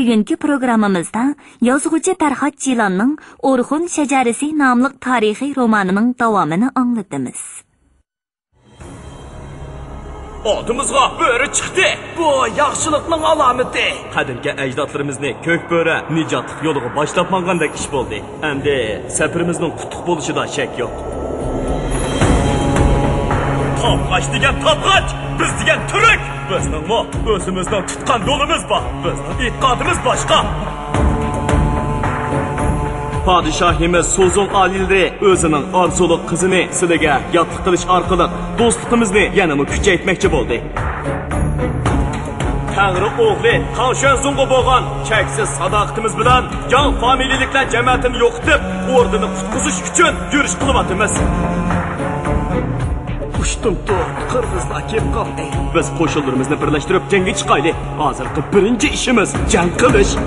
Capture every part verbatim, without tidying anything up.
بۈگۈنكى پروگراممىمىزدا يازغۇچى پەرھات جىلاننىڭ ئورخۇن شەجەرىسى ناملىق تارىخىي رومانىنىڭ داۋامىنى ئاڭلىتىمىز. ئالدىمىزغا بۆرە چىقتى. بۇ ياخشىلىقنىڭ ئالامىتى. قەدىمكى ئەجدادلىرىمىزنى كۆك بۆرە نىجاتلىق يولىغا باشلاپ ماڭغاندەك ئىش بولدى. ئەمدى سەپىرىمىزنىڭ قۇتلۇق بولۇشىدا شەك يوق. تابغاچ دېگەن تابغاچ، بىز دېگەن تۈرك. بىزنىڭمۇ ئۆزىمىزنىڭ تۇتقان يولىمىز بار، بىزنىڭ ئېتىقادىمىز باشقا. پادىشاھىمىز سوزۇڭ ئالىيلىرى ئۆزىنىڭ ئارزۇلۇق قىزىنى سىلىگە ياتلىق قىلىش ئارقىلىق دوستلۇقىمىزنى يەنىمۇ كۈچەيتمەكچى بولدى. تەڭرى ئوغلى تاڭ شۈەنزۇڭغا بولغان چەكسىز ساداقىتىمىز بىلەن ياڭ فامىلىلىكلەر جەمەتىنى يوقىتىپ، ئوردىنى قۇتقۇزۇش ئۈچۈن يۈرۈش قىلىۋاتىمىز. ئۇشتۇمتۇت قىرغىزلار كېلىپ قالدى. بىز قوشۇنلىرىمىزنى بىرلەشتۈرۈپ جەڭگە چىقايلى. ھازىرقى بىرىنچى ئىشىمىز جەڭ قىلىش.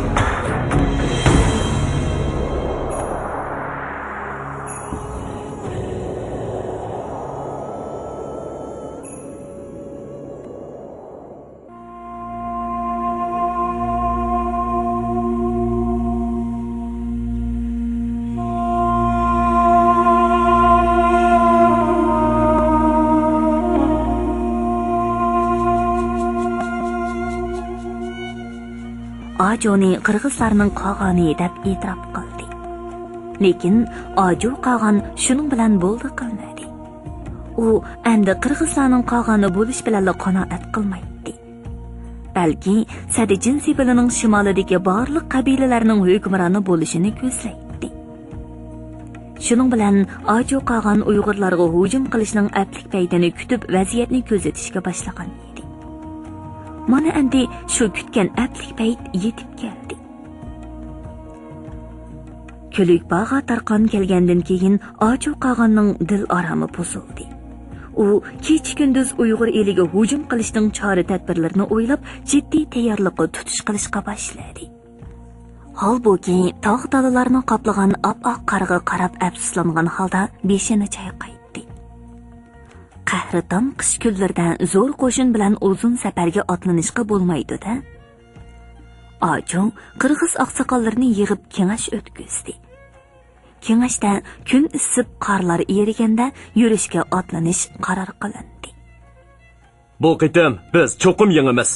ئاجۇنى قىرغىزلارنىڭ قاغانى دەپ ئېتىراپ قىلدى. لېكىن ئاجۇ قاغان شۇنىڭ بىلەن بولدى قىلمىدى. ئۇ ئەمدى قىرغىزلارنىڭ قاغانى بولۇش بىلەنلا قانائەت قىلمايتتى. بەلكى سەددى جىن سېپىلىنىڭ شىمالىدىكى بارلىق قەبىلىلەرنىڭ ھۆكۈمرانى بولۇشىنى كۆزلەيتتى. شۇنىڭ بىلەن ئاجۇ قاغان ئۇيغۇرلارغا ھۇجۇم قىلىشنىڭ ئەپلىك پەيتىنى كۈتۈپ، ۋەزىيەتنى كۆزىتىشكە باشلىغان ئىدى. مانا ئەمدى شۇ كۈتكەن ئەپلىك پەيت يېتىپ كەلدى. كۈلۈك باغا تارقان كەلگەندىن كېيىن ئاجۇ قاغاننىڭ دىل ئارامى بۇزۇلدى. ئۇ كېچە-كۈندۈز ئۇيغۇر ئېلىگە ھۇجۇم قىلىشنىڭ چارە-تەدبىرلىرىنى ئويلاپ، جىددىي تەييارلىققا تۇتۇش قىلىشقا باشلىدى. ھالبۇكى، تاغ-دالىلارنى قاپلىغان ئاپئاق قارغا قاراپ ئەپسۇسلانغان ھالدا بېشىنى چايقايتتى. قەھرىتان قىش كۈنلىرىدە زور قوشۇن بىلەن ئۇزۇن سەپەرگە ئاتلىنىشقا بولمايدۇ-دە. ئاجۇ قىرغىز ئاقساقاللىرىنى يىغىپ كېڭەش ئۆتكۈزدى. كېڭەشتە كۈن ئىسسىپ، قارلار ئېرىگەندە يۈرۈشكە ئاتلىنىش قارار قىلىندى. بۇ قېتىم بىز چوقۇم يېڭىمىز.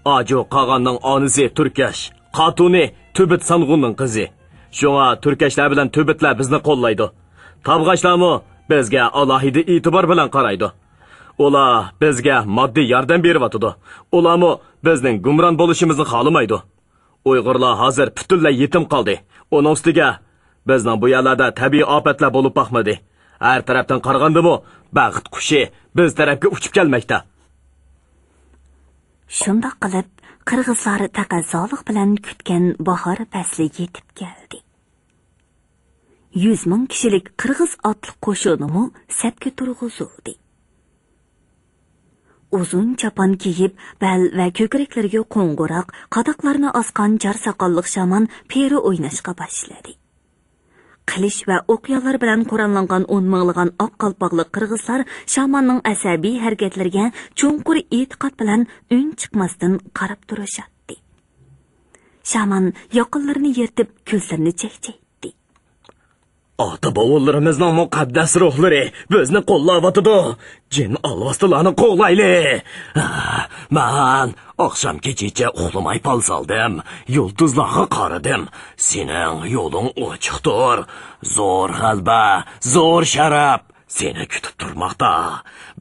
ئاجۇ قاغاننىڭ ئانىسى تۈركەش، خاتۇنى تۈبۈت سانغۇننىڭ قىزى. شۇڭا تۈركەشلەر بىلەن تۈبۈتلەر بىزنى قوللايدۇ. تابغاچلارمۇ بىزگە ئالاھىدە ئېتىبار بىلەن قارايدۇ. ئۇلار بىزگە ماددىي ياردەم بېرىۋاتىدۇ. ئۇلارمۇ بىزنىڭ گۇمران بولۇشىمىزنى خالىمايدۇ. ئۇيغۇرلار ھازىر پۈتۈنلەي يېتىم قالدى. ئۇنىڭ ئۈستىگە بىزنىڭ بۇ يەرلەردە تەبىئىي ئاپەتلەر بولۇپ باقمىدى. ھەر تەرەپتىن قارىغاندىمۇ بەخت قۇشى بىز تەرەپكە ئۇچۇپ كەلمەكتە. شۇنداق قىلىپ، قىرغىزلار تەقەززالىق بىلەن كۈتكەن باھار پەسلى يېتىپ كەلدى. يۈز مىڭ كىشىلىك قىرغىز ئاتلىق قوشۇنىمۇ سەپكە تۇرغۇزۇلدى. ئۇزۇن چاپان كىيىپ، بەل ۋە كۆكرەكلىرىگە قوڭغۇراق، قاداقلارنى ئاسقان چار ساقاللىق شامان پېرى ئويناشقا باشلىدى. قىلىچ ۋە ئوقياللار بىلەن قوراللانغان ئون مىڭلىغان ئاق قالپاقلىق قىرغىزلار شاماننىڭ ئەسەبىي ھەرىكەتلىرىگە چوڭقۇر ئېتىقاد بىلەن ئۈن چىقماستىن قاراپ تۇرۇشاتتى. شامان ياقىلىرىنى يىرتىپ، كۆزلىرىنى چەكچەيتتى. ئاتا-بوۋىلىرىمىزنىڭ مۇقەددەس روھلىرى بىزنى قوللاۋاتىدۇ. جىن ئالۋاستىلارنى قوغلايلى. مەن ئاخشام كېچىچە ئۇخلىماي پال سالدىم. يۇلتۇزلارغا قارىدىم. سېنىڭ يولۇڭ ئوچۇقتۇر. زور غەلىبە، زور شەرەپ سېنى كۈتۈپ تۇرماقتا.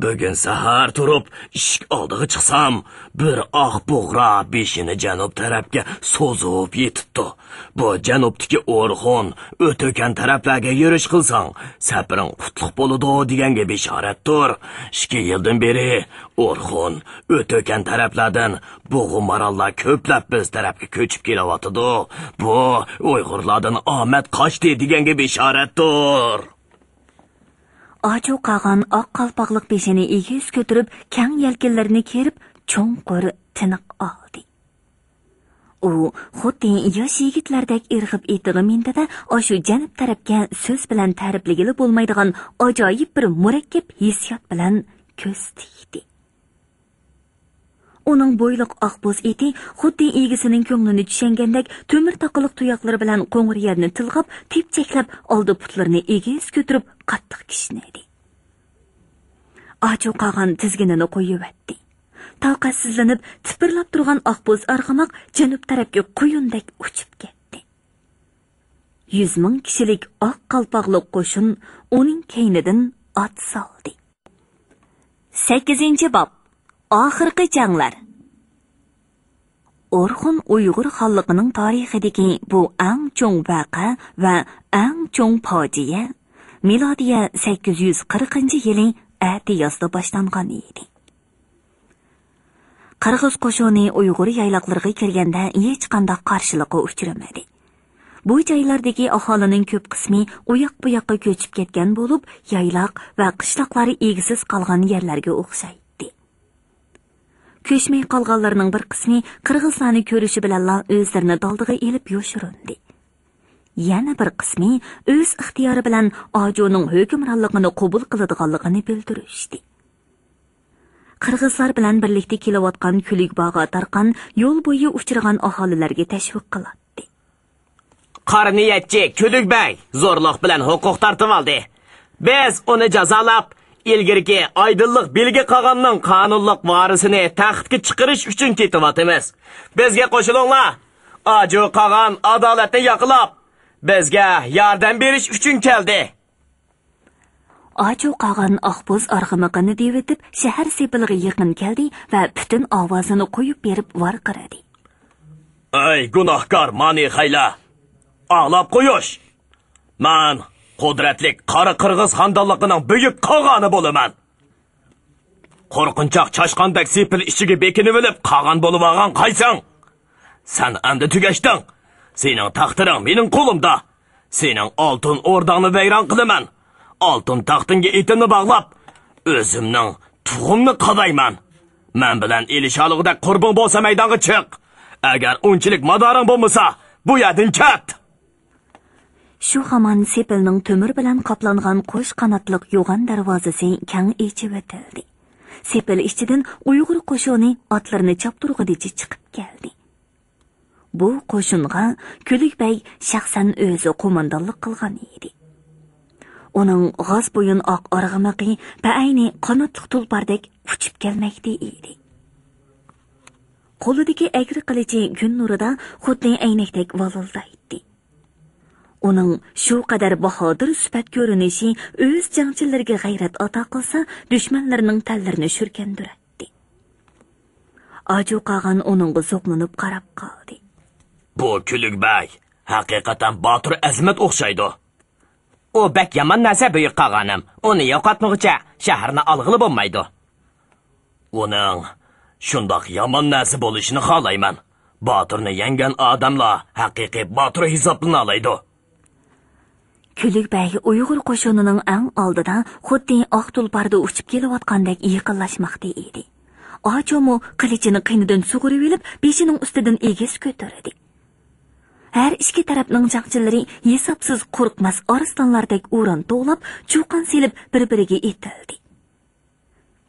بۈگۈن سەھەر تۇرۇپ ئىشىك ئالدىغا چىقسام، بىر ئاق بۇغرا بېشىنى جەنۇب تەرەپكە سوزۇپ يېتىپتۇ. بۇ جەنۇبتىكى ئورخۇن، ئۆتۆكەن تەرەپلەرگە يۈرۈش قىلساڭ، سەپىرىڭ قۇتلۇق بولىدۇ دېگەنگە بېشارەتتۇر. ئىككى يىلدىن بېرى ئورخۇن، ئۆتۆكەن تەرەپلەردىن بۇغۇ ماراللار كۆپلەپ بىز تەرەپكە كۆچۈپ كېلىۋاتىدۇ. بۇ ئۇيغۇرلاردىن ئامەت قاچتى دېگەنگە بېشارەتتۇر. ئاچۇ قاغان ئاق قالپاقلىق بېشىنى ئېگىز كۆتۈرۈپ، كەڭ يەلكىنلىرىنى كېرىپ، چوڭقۇر تىنىق ئالدى. ئۇ خۇددى ياش يىگىتلەردەك ئىرغىپ ئېتىغا مىندى-دە، ئاشۇ جەنۇب تەرەپكە سۆز بىلەن تەرىپلىگىلى بولمايدىغان ئاجايىپ بىر مۇرەككەپ ھېسسىيات بىلەن كۆز تىكتى. ئۇنىڭ بويلۇق ئاق بوز ئېتى خۇددى ئىگىسىنىڭ كۆڭلىنى چۈشەنگەندەك تۆمۈر تاقىلىق تۇياقلىرى بىلەن قوڭۇر يەرنى تىلغاپ، تېپچەكلەپ، ئالدى پۇتلىرىنى ئېگىز كۆتۈرۈپ قاتتىق كىشنىدى. ئاچۇ قاغان تىزگىنىنى قويۇۋەتتى. تاقەتسىزلىنىپ، تىپىرلاپ تۇرغان ئاق بوز ئارغىماق جەنۇب تەرەپكە قۇيۇندەك ئۇچۇپ كەتتى. يۈز مىڭ كىشىلىك ئاق قالپاقلىق قوشۇن ئۇنىڭ كەينىدىن ئات سالدى. سەككىزىنچى باب. ئاخىرقى جەڭلەر. ئورخۇن ئۇيغۇر خانلىقىنىڭ تارىخىدىكى بۇ ئەڭ چوڭ ۋەقە ۋە ئەڭ چوڭ پاجىئە مىلادىيە سەككىز يۈز قىرىقىنچى يىلى ئەتىيازدا باشلانغان ئىدى. قىرغىز قوشۇنى ئۇيغۇر يايلاقلىرىغا كىرگەندە ھېچقانداق قارشىلىققا ئۇچرىمىدى. بۇ جايلاردىكى ئاھالىنىڭ كۆپ قىسمى ئۇياق-بۇياققا كۆچۈپ كەتكەن بولۇپ، يايلاق ۋە قىشلاقلار ئىگىسىز قالغان يەرلەرگە ئوخشايتتى. كۆچمەي قالغانلارنىڭ بىر قىسمى قىرغىزلارنى كۆرۈشى بىلەنلا ئۆزلىرىنى دالدىغا ئېلىپ يوشۇرۇندى. يەنە بىر قىسمى ئۆز ئىختىيارى بىلەن ئاجۇنىڭ ھۆكۈمرانلىقىنى قوبۇل قىلىدىغانلىقىنى بىلدۈرۈشتى. قىرغىزلار بىلەن بىرلىكتە كېلىۋاتقان كۈلۈگباغا تارقان يول بويى ئۇچرىغان ئاھالىلەرگە تەشۋىق قىلاتتى. قارا نىيەتچى كۈلۈگبەگ زورلۇق بىلەن ھوقۇق تارتىۋالدى. بىز ئۇنى جازالاپ، ئىلگىرىكى ئايدىنلىق بىلگە قاغاننىڭ قانۇنلۇق ۋارىسىنى تەختكە چىقىرىش ئۈچۈن كېتىۋاتىمىز. بىزگە قوشۇلۇڭلار. ئاجۇ قاغان ئادالەتنى ياقلاپ، بىزگە ياردەم بېرىش ئۈچۈن كەلدى. ئاجۇ قاغان ئاقبوز ئارغىمىقىنى دېۋىتىپ، شەھەر سېپىلىغا يېقىن كەلدى ۋە پۈتۈن ئاۋازىنى قويۇپ بېرىپ ۋارقىرىدى. ئەي گۇناھكار مانى خەيلە! ئاڭلاپ قويۇش! مەن قۇدرەتلىك قارا قىرغىز خاندانلىقىنىڭ بۈيۈك قاغانى بولىمەن! قورقۇنچاق چاشقاندەك سېپىل ئىچىگە بېكىنىۋېلىپ قاغان بولۇۋالغان قايسىڭ؟ سەن ئەمدى تۈگەشتىڭ. سېنىڭ تەختىرىڭ مېنىڭ قولۇمدا. سېنىڭ ئالتۇن ئورداڭنى ۋەيران قىلىمەن. ئالتۇن تەختىڭگە ئېتىمنى باغلاپ، ئۆزۈمنىڭ تۇغۇمنى قادايمەن. مەن بىلەن ئېلىشالىغۇدەك قۇربۇڭ بولسا مەيدانغا چىق. ئەگەر ئۇنچىلىك مادارىڭ بولمىسا، بۇ يەردىن كەت! شۇ ھامان سېپىلنىڭ تۆمۈر بىلەن قاپلانغان قوش قاناتلىق يوغان دەرۋازىسى كەڭ ئېچىۋېتىلدى. سېپىل ئىچىدىن ئۇيغۇر قوشۇنى ئاتلىرىنى چاپتۇرغىنىچە چىقىپ كەلدى. بۇ قوشۇنغا كۈلۈك بەگ شەخسەن ئۆزى قوماندانلىق قىلغان ئىدى. ئۇنىڭ غاز بويۇن ئاق ئارغىمىقى بەئەينى قاناتلىق تۇلپاردەك ئۇچۇپ كەلمەكتە ئىدى. قولىدىكى ئەگرى قىلىچى كۈن نۇرىدا خۇددى ئەينەكتەك ۋالىلدايتتى. ئۇنىڭ شۇ قەدەر باھادىر سۈپەت كۆرۈنۈشى ئۆز جەڭچىلىرىگە غەيرەت ئاتا قىلسا، دۈشمەنلىرىنىڭ تەنلىرىنى شۈركەندۈرەتتى. ئاجۇ قاغان ئۇنىڭغا زوقلىنىپ قاراپ قالدى. بۇ كۈلۈك بەگ ھەقىقەتەن باتۇر ئەزىمەت ئوخشايدۇ. ئۇ بەك يامان نەرسە، بۈيۈك قاغانىم. ئۇنى يوقاتمىغۇچە شەھەرنى ئالغىلى بولمايدۇ. ئۇنىڭ شۇنداق يامان نەرسە بولۇشىنى خالايمەن. باتۇرنى يەڭگەن ئادەملا ھەقىقىي باتۇر ھېسابلىنالايدۇ. كۈلۈك بەگ ئۇيغۇر قوشۇنىنىڭ ئەڭ ئالدىدا خۇددى ئاق تۇلپاردا ئۇچۇپ كېلىۋاتقاندەك يېقىنلاشماقتا ئىدى. ئاچۇمۇ قىلىچىنى قېنىدىن سۇغۇرۇۋېلىپ، بېشىنىڭ ئۈستىدىن ئېگىز كۆتۈردى. ھەر ئىككى تەرەپنىڭ جەڭچىلىرى ھېسابسىز قورقماس ئارسلانلاردەك ئوران توۋلاپ، چۇقان سېلىپ بىر-بىرىگە ئېتىلدى.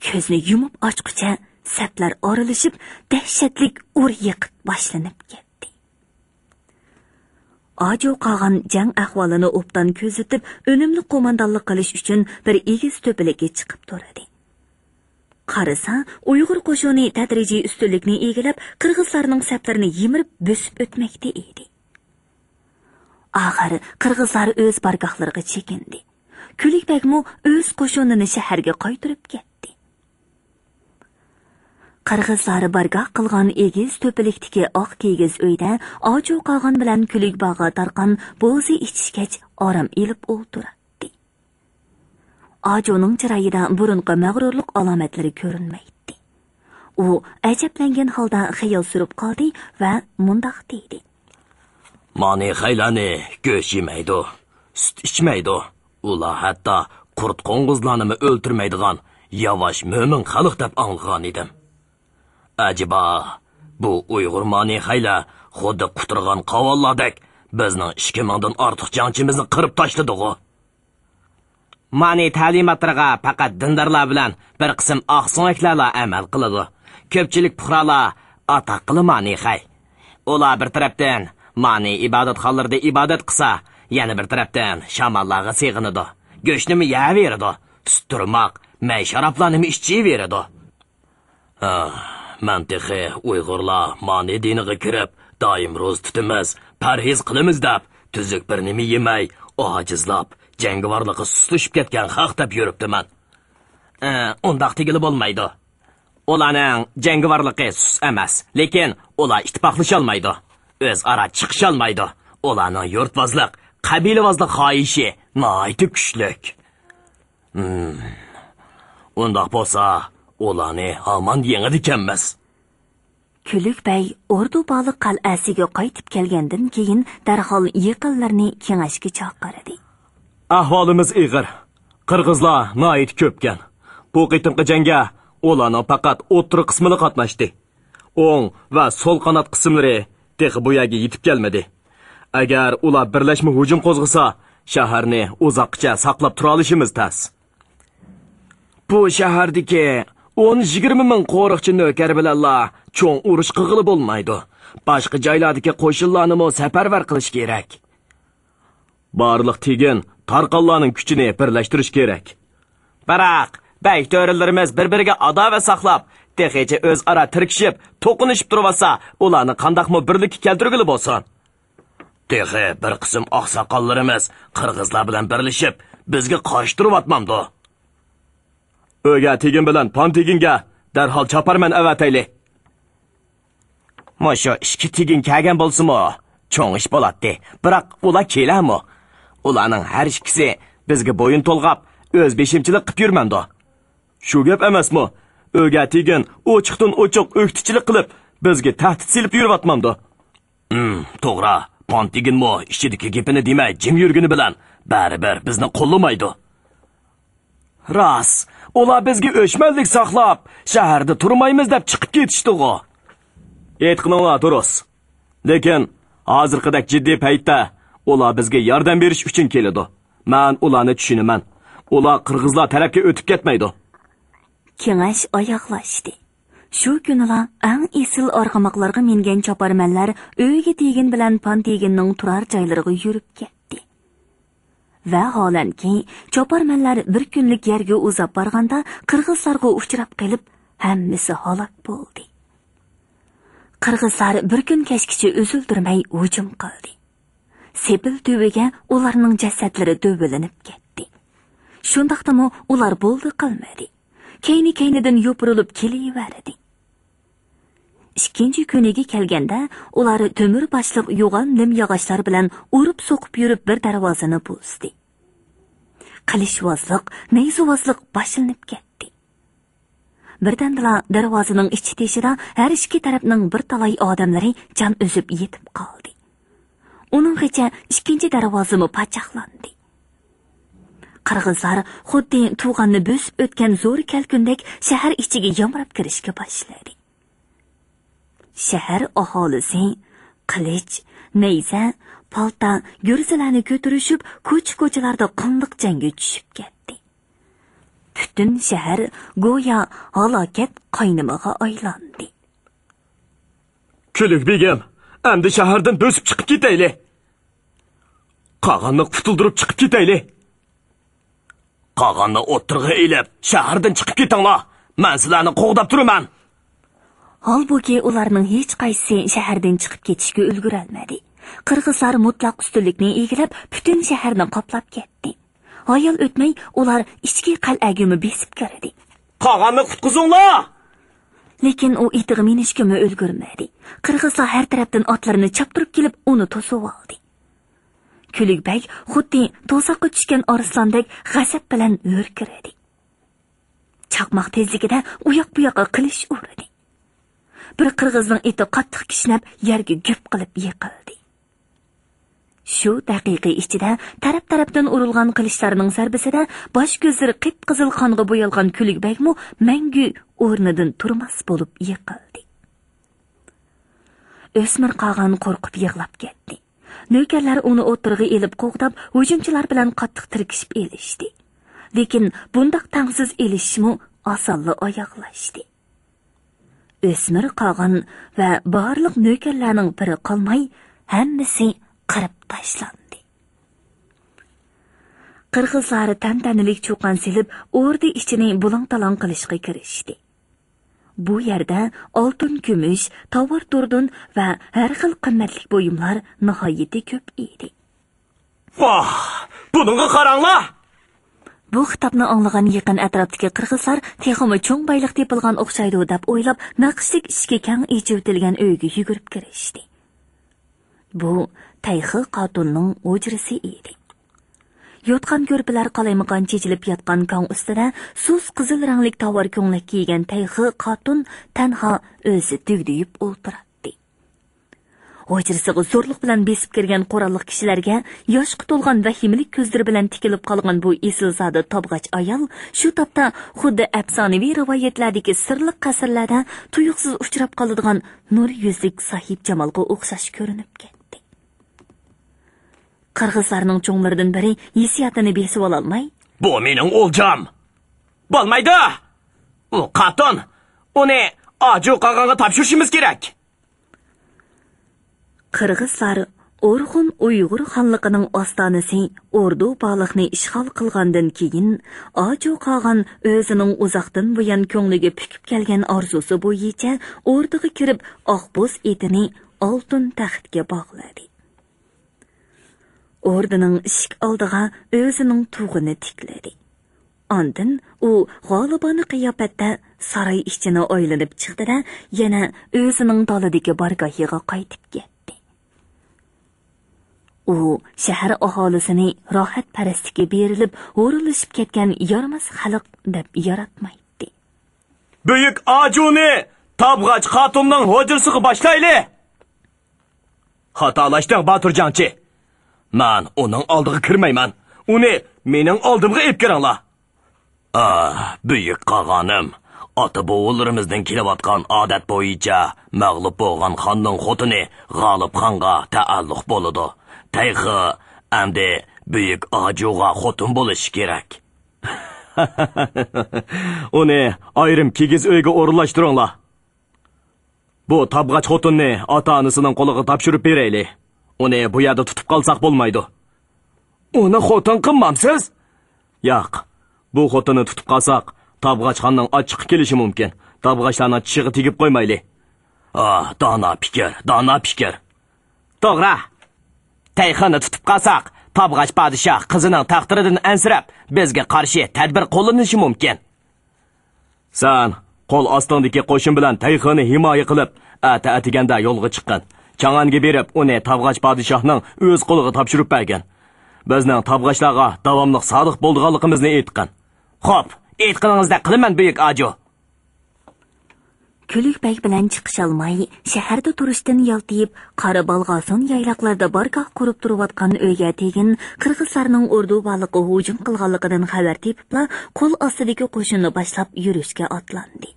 كۆزنى يۇمۇپ ئاچقۇچە سەپلەر ئارىلىشىپ، دەھشەتلىك ئۇر-يىقىت باشلىنىپ كەتتى. ئاجۇ قاغان جەڭ ئەھۋالىنى ئوبدان كۆزىتىپ، ئۈنۈملۈك قوماندانلىق قىلىش ئۈچۈن بىر ئېگىز تۆپىلىككە چىقىپ تۇردى. قارىسا، ئۇيغۇر قوشۇنى تەدرىجىي ئۈستۈنلۈكنى ئىگىلەپ، قىرغىزلارنىڭ سەپلىرىنى يىمىرىپ بۆسۈپ ئۆتمەكتە ئىدى. ئاخىر قىرغىزلار ئۆز بارگاھلىرىغا چېكىندى. كۈلۈك بەگمۇ ئۆز قوشۇنىنى شەھەرگە قايتۇرۇپ كەتتى. قىرغىزلار بارگاھ قىلغان ئېگىز تۆپىلىكتىكى ئاق كىگىز ئۆيدە ئاجۇ قاغان بىلەن كۈلۈك باغا تارقان بوزى ئىچىشكەچ ئارام ئېلىپ ئولتۇراتتى. ئاجۇنىڭ چىرايىدا بۇرۇنقى مەغرۇرلۇق ئالامەتلىرى كۆرۈنمەيتتى. ئۇ ئەجەبلەنگەن ھالدا خىيال سۈرۈپ قالدى ۋە مۇنداق دېدى. مانى خەيلەنى گۆش يېمەيدۇ، سۈت ئىچمەيدۇ. ئۇلار ھەتتا قۇرت قوڭغۇزلارنىمۇ ئۆلتۈرمەيدىغان ياۋاش مۆمىن خەلق دەپ ئاڭلىغانىدىم. ئەجەبا، بۇ ئۇيغۇر مانى خەيلە خۇددى قۇترىغان قاۋانلاردەك بىزنىڭ ئىككى مىڭدىن ئارتۇق جەڭچىمىزنى قىرىپ تاشلىدىغۇ. مانى تەلىماتلىرىغا پەقەت دىندارلار بىلەن بىر قىسىم ئاقسۆڭەكلەرلا ئەمەل قىلىدۇ. كۆپچىلىك پۇقرالار ئاتاققىلا مانى خەي. ئۇلار بىر تەرەپتىن مانى ئىبادەتخانىلىرىدا ئىبادەت قىلسا، يەنە بىر تەرەپتىن شامانلارغا سېغىنىدۇ. گۆشنىمۇ يەۋېرىدۇ. سۈت تۇرماق، مەي شارابلارنىمۇ ئىچىۋېرىدۇ. ھە، مەن تېخى ئۇيغۇرلار مانى دىنىغا كىرىپ، دائىم روزا تۇتىمىز، پەرھىز قىلىمىز دەپ، تۈزۈك بىر نېمە يېمەي، ئاجىزلاپ، جەڭگىۋارلىققا سۇسلىشىپ كەتكەن خەق دەپ يۈرۈپتىمەن. ئە، ئۇنداق دېگىلى بولمايدۇ. ئۇلارنىڭ جەڭگىۋارلىقى سۇس ئەمەس، لېكىن ئۇلار ئىتتىپاقلىشالمايدۇ، ئۆزئارا چىقىشالمايدۇ. ئۇلارنىڭ يۇرتۋازلىق، قەبىلىۋازلىق خاھىشى ناھايىتى كۈچلۈك. ھىم. ئۇنداق بولسا، ئۇلارنى ھامان يېڭىدىكەنمىز. كۈلۈك بەگ ئوردۇبالىق قەلئەسىگە قايتىپ كەلگەندىن كېيىن، دەرھال يېقىنلىرىنى كېڭەشكە چاقىردى. ئەھۋالىمىز ئېغىر. قىرغىزلار ناھايىتى كۆپكەن. بۇ قېتىمقى جەڭگە ئۇلارنىڭ پەقەت ئوتتۇرا قىسمىلا قاتناشتى. ئوڭ ۋە سول قانات قىسىملىرى تېخى بۇ يەرگە يېتىپ كەلمىدى. ئەگەر ئۇلار بىرلەشمە ھۇجۇم قوزغىسا، شەھەرنى ئۇزاققىچە ساقلاپ تۇرالىشىمىز تەس. بۇ شەھەردىكى ئون يىگىرمە مىڭ قورۇقچى نۆكەر بىلەنلا چوڭ ئۇرۇش قىلغىلى بولمايدۇ. باشقا جايلاردىكى قوشۇنلارنىمۇ سەپەرۋەر قىلىش كېرەك. بارلىق تېگىن تارقانلارنىڭ كۈچىنى بىرلەشتۈرۈش كېرەك. بىراق، بەگ تۆرىلىرىمىز بىر-بىرىگە ئاداۋەت ساقلاپ، تېخىچە ئۆزئارا تىركىشىپ، توقۇنۇشۇپ تۇرۇۋاتسا، ئۇلارنى قانداقمۇ بىرلىككە كەلتۈرگىلى بولسۇن؟ تېخى بىر قىسىم ئاقساقاللىرىمىز قىرغىزلار بىلەن بىرلىشىپ، بىزگە قارشى تۇرۇۋاتمامدۇ؟ ئۆگە تېگىن بىلەن پان تېگىنگە دەرھال چاپارمەن ئەۋەتەيلى. مۇشۇ ئىككى تېگىن كەلگەن بولسىمۇ، چوڭ ئىش بولاتتى. بىراق ئۇلار كېلەمۇ؟ ئۇلارنىڭ ھەر ئىككىسى بىزگە بويۇن تولغاپ، ئۆز بېشىمچىلىق قىپ يۈرمەمدۇ؟ شۇ گەپ ئەمەسمۇ؟ ئۆگە تېگىن ئوچۇقتىن ئوچۇق ئۆكتىچىلىك قىلىپ، بىزگە تەھدىت سېلىپ يۈرۈۋاتمامدۇ؟ ھىم، توغرا. پان تېگىنمۇ ئىچىدىكى گېپىنى دېمەي جىم يۈرگىنى بىلەن بەرىبىر بىزنى قوللىمايدۇ. راست، ئۇلار بىزگە ئۆچمەنلىك ساقلاپ، شەھەردە تۇرمايمىز دەپ چىقىپ كېتىشتىغۇ. ئېيتقىنىڭلار دۇرۇس. لېكىن ھازىرقىدەك جىددىي پەيتتە ئۇلار بىزگە ياردەم بېرىش ئۈچۈن كېلىدۇ. مەن ئۇلارنى چۈشىنىمەن. ئۇلار قىرغىزلار تەرەپكە ئۆتۈپ كەتمەيدۇ. كېڭەش ئاياغلاشتى. شۇ كۈنىلا ئەڭ ئېسىل ئارغىماقلارغا مىنگەن چاپارمەنلەر ئۆگە تېگىن بىلەن پان تېگىننىڭ تۇرار جايلىرىغا يۈرۈپ كەتتى. ۋەھالەنكى، چاپارمەنلەر بىر كۈنلۈك يەرگە ئۇزاپ بارغاندا، قىرغىزلارغا ئۇچراپ قېلىپ، ھەممىسى ھالاك بولدى. قىرغىزلار بىر كۈن كەچكىچە ئۈزۈلدۈرمەي ھۇجۇم قىلدى. سېپىل تۈۋىگە ئۇلارنىڭ جەسەتلىرى دۆۋىلىنىپ كەتتى. شۇنداقتىمۇ ئۇلار بولدى قىلمىدى. كەينى-كەينىدىن يوپۇرۇلۇپ كېلىۋەردى. ئىككىنچى كۈنىگە كەلگەندە، ئۇلار تۆمۈر باشلىق يوغان نىم ياغاچلار بىلەن ئۇرۇپ-سوقۇپ يۈرۈپ بىر دەرۋازىنى بۇزدى. قىلىچۋازلىق، نەيزىۋازلىق باشلىنىپ كەتتى. بىردەمدىلا دەرۋازىنىڭ ئىچى تېشىدا ھەر ئىككى تەرەپنىڭ بىر تالاي ئادەملىرى جان ئۈزۈپ يېتىپ قالدى. ئۇنىڭغىچە ئىككىنچى دەرۋازىمۇ پاچاقلاندى. قىرغىزلار خۇددى تۇغاننى بۆسۈپ ئۆتكەن زورى كەلكۈندەك شەھەر ئىچىگە يامراپ كىرىشكە باشلىدى. شەھەر ئاھالىسى قىلىچ، نەيزە، پالتا، گۈرزىلەرنى كۆتۈرۈشۈپ، كوچا-كوچىلاردا قانلىق جەڭگە چۈشۈپ كەتتى. پۈتۈن شەھەر گويا ھالاكەت قاينىمىغا ئايلاندى. كۈلۈك بېگىم، ئەمدى شەھەردىن بۆسۈپ چىقىپ كېتەيلى. قاغاننى قۇتۇلدۇرۇپ چىقىپ كېتەيلى. قاغاننى ئوتتۇرىغا ئېلىپ، شەھەردىن چىقىپ كېتىڭلار. مەن سىلەرنى قوغداپ تۇرىمەن. ھالبۇكى، ئۇلارنىڭ ھېچقايسىسى شەھەردىن چىقىپ كېتىشكە ئۈلگۈرەلمىدى. قىرغىزلار مۇتلەق ئۈستۈنلۈكنى ئىگىلەپ، پۈتۈن شەھەرنى قاپلاپ كەتتى. ھايال ئۆتمەي، ئۇلار ئىچكى قەلئەگىمۇ بېسىپ كىردى. قاغاننى قۇتقۇزۇڭلار! لېكىن ئۇ ئېتىغا مىنىشكىمۇ ئۈلگۈرمىدى. قىرغىزلار ھەر تەرەپتىن ئاتلىرىنى چاپتۇرۇپ كېلىپ، ئۇنى توسۇۋالدى. كۈلۈك بەگ خۇددى تۇزاققا چۈشكەن ئارسلاندەك غەزەپ بىلەن ھۆركىرىدى. چاقماق تېزلىكىدە ئۇياق-بۇياققا قىلىچ ئۇردى. بىر قىرغىزنىڭ ئېتى قاتتىق كىشنەپ، يەرگە گۈپ قىلىپ يىقىلدى. شۇ دەقىقە ئىچىدە تەرەپ-تەرەپتىن ئۇرۇلغان قىلىچلارنىڭ زەربىسىدە باش-كۆزلىرى قىپقىزىل قانغا بويالغان كۈلۈك بەگمۇ مەڭگۈ ئورنىدىن تۇرماس بولۇپ يىقىلدى. ئۆسمۈر قاغان قورقۇپ يىغلاپ كەتتى. نۆكەرلەر ئۇنى ئوتتۇرىغا ئېلىپ قوغداپ، ھۇجۇمچىلار بىلەن قاتتىق تىركىشىپ ئېلىشتى. لېكىن بۇنداق تەڭسىز ئېلىشىشمۇ ئاسانلا ئاياغلاشتى. ئۆسمۈر قاغان ۋە بارلىق نۆكەرلەرنىڭ بىرى قالماي، ھەممىسى قىرىپ تاشلاندى. قىرغىزلار تەنتەنىلىك چۇقان سېلىپ، ئوردا ئىچىنى بۇلاڭ-تالاڭ قىلىشقا كىرىشتى. بۇ يەردە ئالتۇن، كۈمۈش، تاۋار-توردۇن ۋە ھەر خىل قىممەتلىك بۇيۇملار ناھايىتى كۆپ ئىدى. ۋاھ، بۇنىڭغا قاراڭلار! بۇ خىتابنى ئاڭلىغان يېقىن ئەتراپتىكى قىرغىزلار تېخىمۇ چوڭ بايلىق تېپىلغان ئوخشايدۇ دەپ ئويلاپ، نەقىشلىك ئىشىكى كەڭ ئېچىۋېتىلگەن ئۆيگە يۈگۈرۈپ كىرىشتى. بۇ تەيخې قاتۇننىڭ ھۇجرىسى ئىدى. يوتقان-كۆرپىلەر قالايمىقان چېچىلىپ ياتقان كاڭ ئۈستىدە سۇس قىزىل رەڭلىك تاۋار كۆڭلەك كىيگەن تەيخې قاتۇن تەنھا ئۆزى دۈگدۈيۈپ ئولتۇراتتى. ھۇجرىسىغا زورلۇق بىلەن بېسىپ كىرگەن قوراللىق كىشىلەرگە ياشقا تولغان ۋەھىمىلىك كۆزلىرى بىلەن تىكىلىپ قالغان بۇ ئېسىلزادە تابغاچ ئايال شۇ تاپتا خۇددى ئەپسانىۋى رىۋايەتلەردىكى سىرلىق قەسىرلەردە تۇيۇقسىز ئۇچراپ قالىدىغان نۇر يۈزلۈك ساھىبجامالغا ئوخشاش كۆرۈنۈپ كەتتى. قىرغىزلارنىڭ چوڭلىرىدىن بىرى ھېسسىياتىنى بېسىۋالالماي، بۇ مېنىڭ ئولجام! بولمايدۇ! ئۇ قاتۇن! ئۇنى ئاجۇ قاغانغا تاپشۇرۇشىمىز كېرەك! قىرغىزلار ئورخۇن ئۇيغۇر خانلىقىنىڭ ئاستانىسى ئوردۇ بالىقنى ئىشغال قىلغاندىن كېيىن، ئاجۇ قاغان ئۆزىنىڭ ئۇزاقتىن بۇيان كۆڭلىگە پۈكۈپ كەلگەن ئارزۇسى بويىچە ئوردىغا كىرىپ، ئاقبوز ئېتىنى ئالتۇن تەختكە باغلىدى. ئوردىنىڭ ئىشىك ئالدىغا ئۆزىنىڭ تۇغىنى تىكلىدى. ئاندىن ئۇ غالىبانە قىياپەتتە ساراي ئىچىنى ئايلىنىپ چىقتى-دە، يەنە ئۆزىنىڭ دالىدىكى بارگاھىغا قايتىپ كەتتى. ئۇ شەھەر ئاھالىسىنى راھەتپەرەسلىككە بېرىلىپ، ھۇرۇنلىشىپ كەتكەن يارىماس خەلق دەپ ياراتمايتتى. بۈيۈك ئاجۇنى تابغاچ خاتۇننىڭ ھۇجرىسىغا باشلايلى! خاتالاشتىڭ، باتۇر جەڭچى. مەن ئۇنىڭ ئالدىغا كىرمەيمەن. ئۇنى مېنىڭ ئالدىمغا ئېلىپ كىرىڭلار. ئاھ، بۈيۈك قاغانىم، ئاتا-بوۋىلىرىمىزدىن كېلىۋاتقان ئادەت بويىچە مەغلۇپ بولغان خاننىڭ خوتۇنى غالىب خانغا تەئەللۇق بولىدۇ. تەيخې ئەمدى بۈيۈك ئاجۇغا خوتۇن بولۇشى كېرەك. ئۇنى ئايرىم كىگىز ئۆيگە ئورۇنلاشتۇرۇڭلار. بۇ تابغاچ خوتۇننى ئاتا-ئانىسىنىڭ قولىغا تاپشۇرۇپ بېرەيلى. ئۇنى بۇ يەردە تۇتۇپ قالساق بولمايدۇ. ئۇنى خوتۇن قىلمامسىز؟ ياق. بۇ خوتۇننى تۇتۇپ قالساق، تابغاچ خاننىڭ ئاچچىقى كېلىشى مۇمكىن. تابغاچلارنىڭ چىشىغا تېگىپ قويمايلى. ئاھ، دانا پىكىر، دانا پىكىر. توغرا. تەيخېنى تۇتۇپ قالساق، تابغاچ پادىشاھ قىزىنىڭ تەقدىرىدىن ئەنسىرەپ، بىزگە قارشى تەدبىر قوللىنىشى مۇمكىن. سەن قول ئاستىڭدىكى قوشۇن بىلەن تەيخېنى ھىمايە قىلىپ، ئەتە ئەتىگەندە يولغا چىققىن. چاڭئەنگە بېرىپ، ئۇنى تابغاچ پادىشاھنىڭ ئۆز قولىغا تاپشۇرۇپ بەرگىن. بىزنىڭ تابغاچلارغا داۋاملىق سادىق بولىدىغانلىقىمىزنى ئېيتقىن. خوپ، ئېيتقىنىڭىزدەك قىلىمەن، بۈيۈك ئاجۇ. كۈلۈك بەگ بىلەن چىقىشالماي، شەھەردە تۇرۇشتىن يالتىيىپ، قارا بالغاسۇن يايلاقلىرىدا بارگاھ قۇرۇپ تۇرۇۋاتقان ئۆگە تېگىن قىرغىزلارنىڭ ئوردۇبالىققا ھۇجۇم قىلغانلىقىدىن خەۋەر تېپىپلا، قول ئاستىدىكى قوشۇننى باشلاپ يۈرۈشكە ئاتلاندى.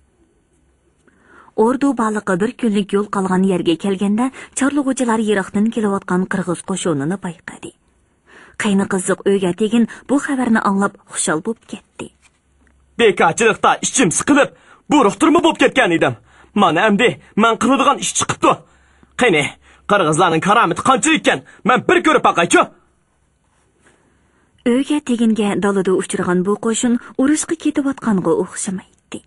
ئوردۇبالىققا بىر كۈنلۈك يول قالغان يەرگە كەلگەندە، چارلىغۇچىلار يىراقتىن كېلىۋاتقان قىرغىز قوشۇنىنى بايقىدى. قېينى قىزىق ئۆگە تېگىن بۇ خەۋەرنى ئاڭلاپ خۇشال بولۇپ كەتتى. بىكارچىلىقتا ئىچىم سىقىلىپ، بۇرۇقتۇرما بولۇپ كەتكەن ئىدىم. مانا ئەمدى مەن قىلىدىغان ئىش چىقىپتۇ. قېنى، قىرغىزلارنىڭ كارامىتى قانچىلىك ئىكەن، مەن بىر كۆرۈپ باقايچۇ. ئۆگە تېگىنگە دالىدا ئۇچرىغان بۇ قوشۇن ئۇرۇشقا كېتىۋاتقانغا ئوخشىمايتتى.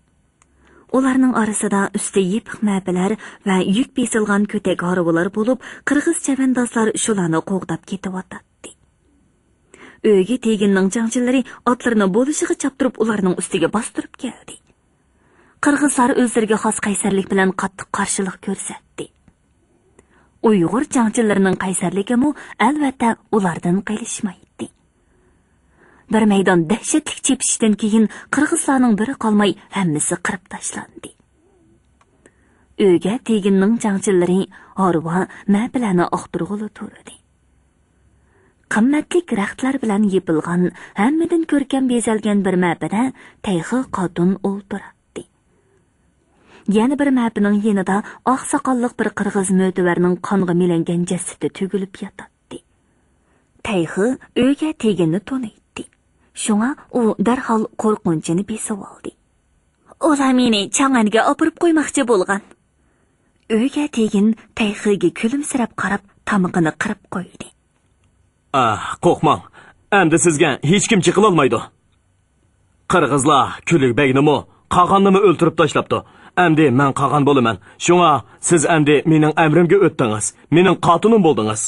ئۇلارنىڭ ئارىسىدا ئۈستى يېپىق مەپىلەر ۋە يۈك بېسىلغان كۆتەك ھارۋىلار بولۇپ، قىرغىز چەۋەندازلار شۇلارنى قوغداپ كېتىۋاتاتتى. ئۆگە تېگىننىڭ جەڭچىلىرى ئاتلىرىنى بولۇشىغا چاپتۇرۇپ، ئۇلارنىڭ ئۈستىگە باستۇرۇپ كەلدى. قىرغىزلار ئۆزلىرىگە خاس قەيسەرلىك بىلەن قاتتىق قارشىلىق كۆرسەتتى. ئۇيغۇر جەڭچىلىرىنىڭ قەيسەرلىكىمۇ، ئەلۋەتتە، ئۇلاردىن قېلىشمايتتى. بىر مەيدان دەھشەتلىك چېپىشىشتىن كېيىن، قىرغىزلارنىڭ بىرى قالماي، ھەممىسى قىرىپ تاشلاندى. ئۆگە تېگىننىڭ جەڭچىلىرى ھارۋا، مەپىلەرنى ئاختۇرغىلى تۇردى. قىممەتلىك رەختلەر بىلەن يېپىلغان، ھەممىدىن كۆركەم بېزەلگەن بىر مەپىدە تەيخې قاتۇن ئولتۇراتتى. يەنە بىر مەپىنىڭ يېنىدا ئاق ساقاللىق بىر قىرغىز مۆتىۋەرنىڭ قانغا مىلەنگەن جەسىتى تۈگۈلۈپ ياتاتتى. تەيخې ئۆگە تېگىننى تونۇيتتى. شۇڭا ئۇ دەرھال قورقۇنچىنى بېسىۋالدى. ئۇلار مېنى چاڭئەنگە ئاپىرىپ قويماقچى بولغان. ئۆيگە تېگىن تەيخىگە كۈلۈمسىرەپ قاراپ، تامىقىنى قىرىپ قويدى. ئاھ، قورقماڭ. ئەمدى سىزگە ھېچكىم چېقىلالمايدۇ. قىرغىزلار كۈلۈك بەگنىمۇ، قاغاننىمۇ ئۆلتۈرۈپ تاشلاپتۇ. ئەمدى مەن قاغان بولىمەن. شۇڭا سىز ئەمدى مېنىڭ ئەمرىمگە ئۆتتىڭىز. مېنىڭ قاتۇنۇم بولدىڭىز.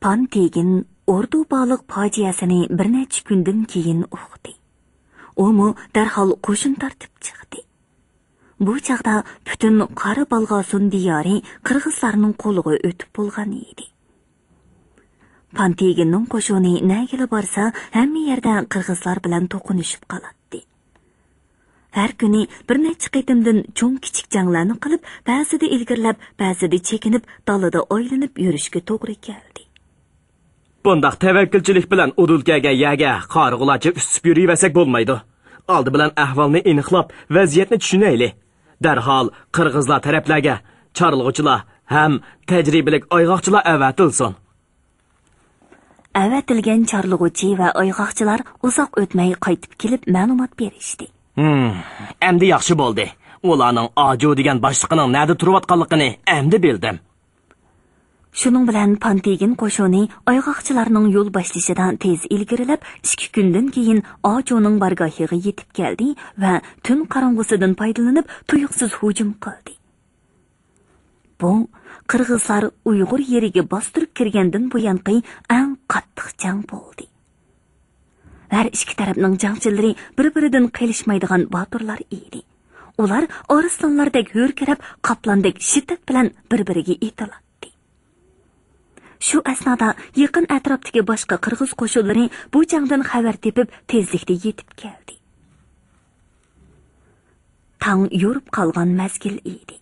پان تېگىن ئوردۇبالىق پاجىئەسىنى بىر نەچچە كۈندىن كېيىن ئۇقتى. ئۇمۇ دەرھال قوشۇن تارتىپ چىقتى. بۇ چاغدا پۈتۈن قارا بالغاسۇن دىيارى قىرغىزلارنىڭ قولىغا ئۆتۈپ بولغان ئىدى. پان تېگىننىڭ قوشۇنى نەگىلا بارسا، ھەممە يەردە قىرغىزلار بىلەن توقۇنۇشۇپ قالاتتى. ھەر كۈنى بىر نەچچە قېتىمدىن چوڭ-كىچىك جەڭلەرنى قىلىپ، بەزىدە ئىلگىرىلەپ، بەزىدە چېكىنىپ، دالىدا ئايلىنىپ يۈرۈشكە توغرا كەلدى. بۇنداق تەۋەككۈلچىلىك بىلەن ئۇدۇل كەلگەن يەرگە قارىغۇلارچە ئۈسۈپ يۈرۈۋەرسەك بولمايدۇ. ئالدى بىلەن ئەھۋالنى ئېنىقلاپ، ۋەزىيەتنى چۈشىنەيلى. دەرھال قىرغىزلار تەرەپلەرگە چارلىغۇچىلار ھەم تەجرىبىلىك ئايغاقچىلار ئەۋەتىلسۇن. ئەۋەتىلگەن چارلىغۇچى ۋە ئايغاقچىلار ئۇزاق ئۆتمەي قايتىپ كېلىپ مەلۇمات بېرىشتى. ھىم، ئەمدى ياخشى بولدى. ئۇلارنىڭ ئاجۇ دېگەن باشلىقىنىڭ نەدە تۇرۇۋاتقانلىقىنى ئەمدى بىلدىم. شۇنىڭ بىلەن پانتېگىن قوشۇنى ئايغاقچىلارنىڭ يول باشلىشىدا تېز ئىلگىرىلەپ، ئىككى كۈندىن كېيىن ئاجۇنىڭ بارگاھىغا يېتىپ كەلدى ۋە تۈن قاراڭغۇسىدىن پايدىلىنىپ تۇيۇقسىز ھۇجۇم قىلدى. بۇ قىرغىزلار ئۇيغۇر يېرىگە باستۇرۇپ كىرگەندىن بۇيانقى ئەڭ قاتتىق جەڭ بولدى. ھەر ئىككى تەرەپنىڭ جەڭچىلىرى بىر-بىرىدىن قېلىشمايدىغان باتۇرلار ئىدى. ئۇلار ئارسلانلاردەك ھۆركىرەپ، قاپلاندەك شىددەت بىلەن بىر-بىرىگە ئېتىلاتتى. شۇ ئەسنادا يېقىن ئەتراپتىكى باشقا قىرغىز قوشۇنلىرى بۇ جەڭدىن خەۋەر تېپىپ، تېزلىكتە يېتىپ كەلدى. تاڭ يورۇپ قالغان مەزگىل ئىدى.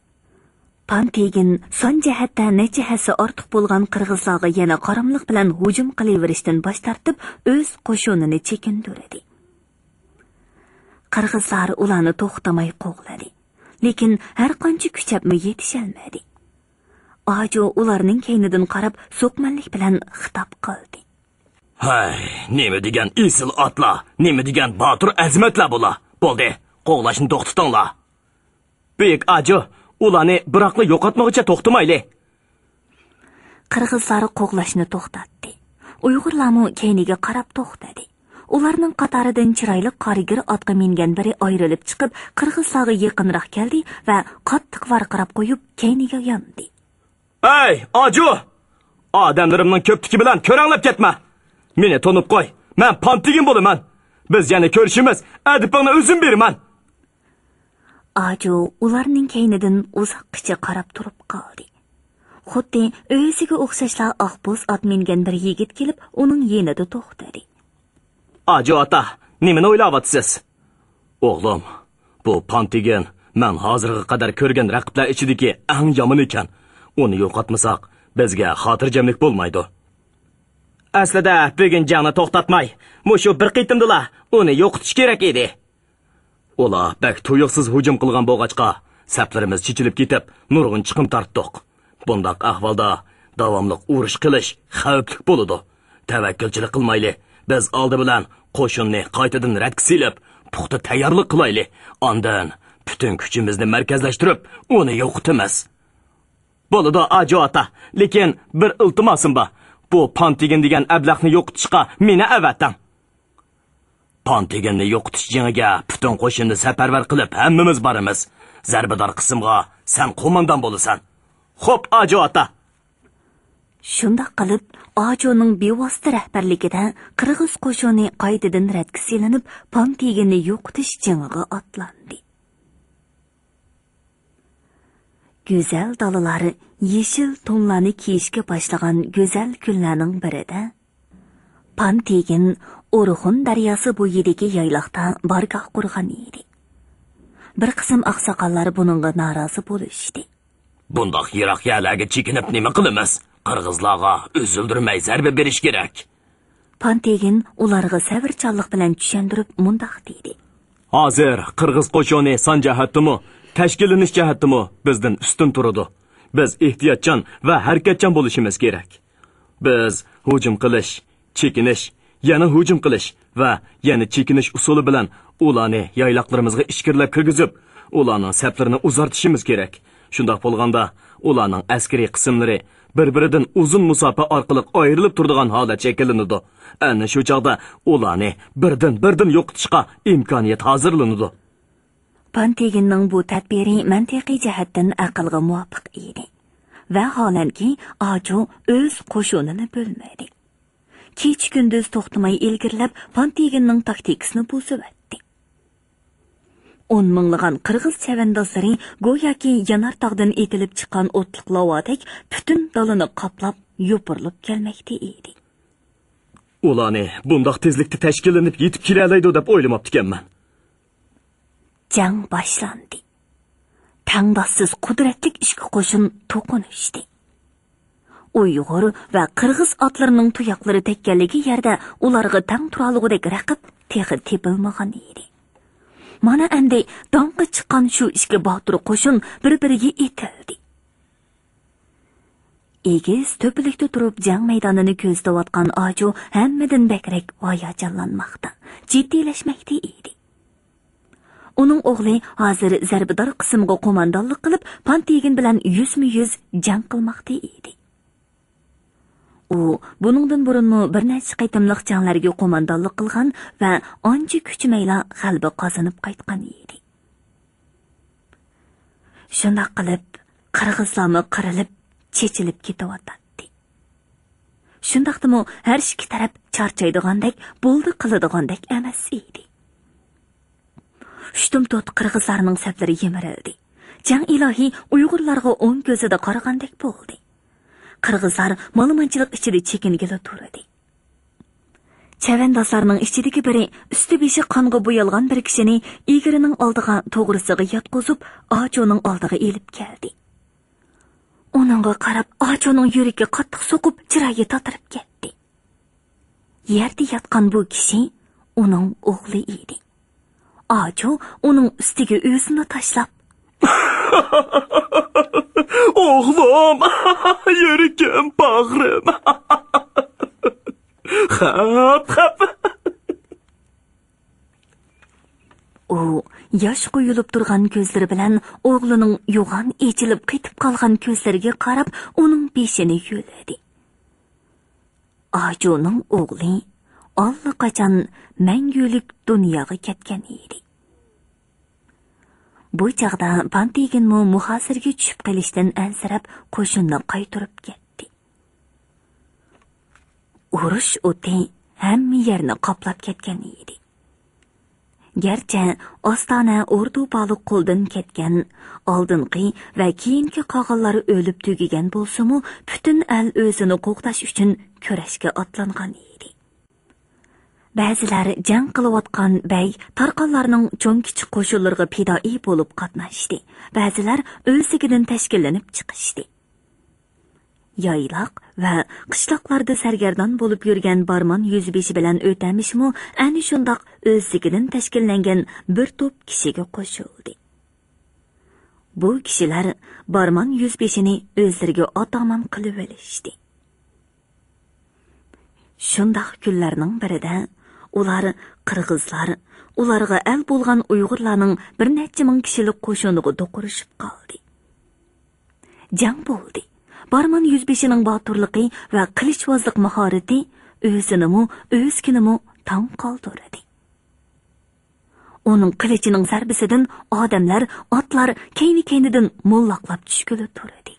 پانتېگىن سان جەھەتتە نەچچە ھەسسە ئارتۇق بولغان قىرغىزلارغا يەنە قاراملىق بىلەن ھۇجۇم قىلىۋېرىشتىن باش تارتىپ، ئۆز قوشۇنىنى چېكىندۈردى. قىرغىزلار ئۇلارنى توختىماي قوغلىدى. لېكىن ھەر قانچە كۈچەپمۇ يېتىشەلمىدى. ئاجۇ ئۇلارنىڭ كەينىدىن قاراپ، سوقمەنلىك بىلەن خىتاب قىلدى. ھەي، نېمە دېگەن ئېسىل ئاتلار، نېمە دېگەن باتۇر ئەزىمەتلەر بۇلار! بولدى، قوغلاشنى توختىتىڭلار! بۈيۈك ئاجۇ، ئۇلارنى بىراقلا يوقاتمىغۇچە توختىمايلى! قىرغىزلار قوغلاشنى توختاتتى. ئۇيغۇرلارمۇ كەينىگە قاراپ توختىدى. ئۇلارنىڭ قاتارىدىن چىرايلىق قارىگىر ئاتقا مىنگەن بىرى ئايرىلىپ چىقىپ، قىرغىزلارغا يېقىنراق كەلدى ۋە قاتتىق ۋارقىراپ قويۇپ، كەينىگە ياندى. ئەي، ئاجۇ! ئادەملىرىمنىڭ كۆپلۈكى بىلەن كۆرەڭلەپ كەتمە! مېنى تونۇپ قوي، مەن پانتېگىن بولىمەن! بىز يەنە كۆرۈشىمىز، ئەدىپىڭنى ئۆزۈم بېرىمەن! ئاجۇ ئۇلارنىڭ كەينىدىن ئۇزاققىچە قاراپ تۇرۇپ قالدى. خۇددى ئۆزىگە ئوخشاشلا ئاق بوز ئات مىنگەن بىر يىگىت كېلىپ، ئۇنىڭ يېنىدا توختىدى. ئاجۇ ئاتا، نېمىنى ئويلاۋاتىسىز؟ ئوغلۇم، بۇ پانتېگىن مەن ھازىرغا قەدەر كۆرگەن رەقىبلەر ئىچىدىكى ئەڭ يامىنى ئىكەن. ئۇنى يوقاتمىساق، بىزگە خاتىرجەملىك بولمايدۇ. ئەسلىدە بۈگۈن جەڭنى توختاتماي، مۇشۇ بىر قېتىمدىلا ئۇنى يوقىتىش كېرەك ئىدى. ئۇلار بەك تۇيۇقسىز ھۇجۇم قىلغان بولغاچقا، سەپلىرىمىز چېچىلىپ كېتىپ، نۇرغۇن چىقىم تارتتۇق. بۇنداق ئەھۋالدا داۋاملىق ئۇرۇش قىلىش خەۋپلىك بولىدۇ. تەۋەككۈلچىلىك قىلمايلى، بىز ئالدى بىلەن قوشۇننى قايتىدىن رەتكە سېلىپ، پۇختا تەييارلىق قىلايلى. ئاندىن پۈتۈن كۈچىمىزنى مەركەزلەشتۈرۈپ، ئۇنى يوقىتىمىز. بولىدۇ، ئاجۇ ئاتا، لېكىن بىر ئىلتىماسىم بار. بۇ پانتېگىن دېگەن ئەبلەخنى يوقىتىشقا مېنى ئەۋەتىڭ. پانتېگىننى يوقىتىش جېڭىگە پۈتۈن قوشۇننى سەپەرۋەر قىلىپ، ھەممىمىز بارىمىز. زەربىدار قىسىمغا سەن قوماندان بولىسەن. خوپ، ئاجۇ ئاتا! شۇنداق قىلىپ، ئاجۇنىڭ بىۋاسىتە رەھبەرلىكىدە قىرغىز قوشۇنى قايتىدىن رەتكە سېلىنىپ، پانتېگىننى يوقىتىش جېڭىغا ئاتلاندى. گۈزەل دالىلار يېشىل تونلارنى كىيىشكە باشلىغان گۈزەل كۈنلەرنىڭ بىرىدە، پانتېگىن ئورخۇن دەرياسى بويىدىكى يايلاقتا بارگاھ قۇرغان ئىدى. بىر قىسىم ئاقساقاللار بۇنىڭغا نارازى بولۇشتى. بۇنداق يىراق يەرلەرگە چېكىنىپ نېمە قىلىمىز؟ قىرغىزلارغا ئۈزۈلدۈرمەي زەربە بېرىش كېرەك. پانتېگىن ئۇلارغا سەۋرچانلىق بىلەن چۈشەندۈرۈپ مۇنداق دېدى. ھازىر قىرغىز قوشۇنى سان جەھەتتىمۇ، تەشكىللىنىش جەھەتتىمۇ بىزدىن ئۈستۈن تۇرىدۇ. بىز ئېھتىياتچان ۋە ھەرىكەتچان بولۇشىمىز كېرەك. بىز ھۇجۇم قىلىش، چېكىنىش، يەنە ھۇجۇم قىلىش ۋە يەنە چېكىنىش ئۇسۇلى بىلەن ئۇلارنى يايلاقلىرىمىزغا ئىچكىرىلەپ كىرگۈزۈپ، ئۇلارنىڭ سەپلىرىنى ئۇزارتىشىمىز كېرەك. شۇنداق بولغاندا، ئۇلارنىڭ ئەسكىرىي قىسىملىرى بىر-بىرىدىن ئۇزۇن مۇساپە ئارقىلىق ئايرىلىپ تۇرىدىغان ھالەت شەكىللىنىدۇ. ئەنە شۇ چاغدا ئۇلارنى بىردىن-بىردىن يوقىتىشقا ئىمكانىيەت ھازىرلىنىدۇ. پانتېگىننىڭ بۇ تەدبىرى مەنتىقىي جەھەتتىن ئەقىلگە مۇۋاپىق ئىدى. ۋەھالەنكى، ئاچۇ ئۆز قوشۇنىنى بۆلمىدى. كېچە-كۈندۈز توختىماي ئىلگىرىلەپ، پانتېگىننىڭ تاكتىكىسىنى بۇزۇۋەتتى. ئون مىڭلىغان قىرغىز چەۋەندازلىرى گوياكى يانارتاغدىن ئېتىلىپ چىققان ئوتلۇق لاۋادەك پۈتۈن دالىنى قاپلاپ، يوپۇرۇلۇپ كەلمەكتە ئىدى. ئۇلارنى بۇنداق تېزلىكتە تەشكىللىنىپ يېتىپ كېلەلەيدۇ دەپ ئويلىماپتىكەنمەن. جەڭ باشلاندى. تەڭداشسىز قۇدرەتلىك ئىككى قوشۇن توقۇنۇشتى. ئۇيغۇر ۋە قىرغىز ئاتلىرىنىڭ تۇياقلىرى تەگكەنلىكى يەردە ئۇلارغا تەڭ تۇرالىغۇدەك رەقىب تېخى تېپىلمىغان ئىدى. مانا ئەمدى داڭقى چىققان شۇ ئىككى باتۇر قوشۇن بىر-بىرىگە ئېتىلدى. ئېگىز تۆپىلىكتە تۇرۇپ جەڭ مەيدانىنى كۆزىتىۋاتقان ئاچۇ ھەممىدىن بەكرەك ھاياجانلانماقتا، جىددىيلەشمەكتە ئىدى. ئۇنىڭ ئوغلى ھازىر زەربىدار قىسىمغا قوماندانلىق قىلىپ، پانتېگىن بىلەن يۈزمۇ يۈز جەڭ قىلماقتا ئىدى. ئۇ بۇنىڭدىن بۇرۇنمۇ بىر نەچچە قېتىملىق جەڭلەرگە قوماندانلىق قىلغان ۋە ئانچە كۈچىمەيلا غەلىبە قازىنىپ قايتقان ئىدى. شۇنداق قىلىپ، قىرغىزلارمۇ قىرىلىپ، چېچىلىپ كېتىۋاتاتتى. شۇنداقتىمۇ ھەر ئىككى تەرەپ چارچايدىغاندەك، بولدى قىلىدىغاندەك ئەمەس ئىدى. ئۇشتۇمتۇت قىرغىزلارنىڭ سەپلىرى يىمىرىلدى. جەڭ ئىلاھى ئۇيغۇرلارغا ئوڭ كۆزىدە قارىغاندەك بولدى. قىرغىزلار مالىمانچىلىق ئىچىدە چېكىنگىلى تۇردى. چەۋەندازلارنىڭ ئىچىدىكى بىرى ئۈستى بېشى قانغا بويالغان بىر كىشىنى ئېگىرىنىڭ ئالدىغا توغرىسىغا ياتقۇزۇپ، ئاچۇنىڭ ئالدىغا ئېلىپ كەلدى. ئۇنىڭغا قاراپ، ئاچۇنىڭ يۈرىكى قاتتىق سوقۇپ، چىرايى تاتىرىپ كەتتى. يەردە ياتقان بۇ كىشى ئۇنىڭ ئوغلى ئىدى. ئاچۇ ئۇنىڭ ئۈستىگە ئۆزىنى تاشلاپ، ئوغلۇم، يۈرىكىم، باغرىم. خەپ، خەپ. ئۇ ياش قۇيۇلۇپ تۇرغان كۆزلىرى بىلەن ئوغلىنىڭ يوغان ئېچىلىپ قېتىپ قالغان كۆزلىرىگە قاراپ، ئۇنىڭ بېشىنى يۆلىدى. ئاچۇنىڭ ئوغلى ئاللىقاچان مەڭگۈلۈك دۇنياغا كەتكەن ئىدى. بۇ چاغدا پانتېگىنمۇ مۇھاسىرىگە چۈشۈپ قېلىشتىن ئەنسىرەپ، قوشۇننى قايتۇرۇپ كەتتى. ئۇرۇش ئوتى ھەممە يەرنى قاپلاپ كەتكەن ئىدى. گەرچە ئاستانە ئوردۇ بالۇق قولدىن كەتكەن، ئالدىنقى ۋە كېيىنكى قالغانلار ئۆلۈپ تۈگىگەن بولسىمۇ، پۈتۈن ئەل ئۆزىنى قوغداش ئۈچۈن كۈرەشكە ئاتلانغان ئىدى. بەزىلەر جەڭ قىلىۋاتقان بەگ، تارقانلارنىڭ چوڭ-كىچىك قوشۇنلىرىغا پىدائىي بولۇپ قاتناشتى. بەزىلەر ئۆزلۈكىدىن تەشكىللىنىپ چىقىشتى. يايلاق ۋە قىشلاقلاردا سەرگەردان بولۇپ يۈرگەن بارمان يۈزبېشى بىلەن ئۆتەمىشمۇ ئەنە شۇنداق ئۆزلۈكىدىن تەشكىللەنگەن بىر توپ كىشىگە قوشۇلدى. بۇ كىشىلەر بارمان يۈزبېشىنى ئۆزلىرىگە ئاتامان قىلىۋېلىشتى. شۇنداق كۈنلەرنىڭ بىرىدە ئۇلار، قىرغىزلار، ئۇلارغا ئەل بولغان ئۇيغۇرلارنىڭ بىر نەچچە مىڭ كىشىلىك قوشۇنىغا دوقۇرۇشۇپ قالدى. جەڭ بولدى. بارمان يۈزبېشىنىڭ باتۇرلۇقى ۋە قىلىچۋازلىق ماھارىتى ئۆزىنىمۇ، ئۆزگىنىمۇ تاڭ قالدۇردى. ئۇنىڭ قىلىچىنىڭ زەربىسىدىن ئادەملەر، ئاتلار كەينى-كەينىدىن موللاقلاپ چۈشكىلى تۇردى.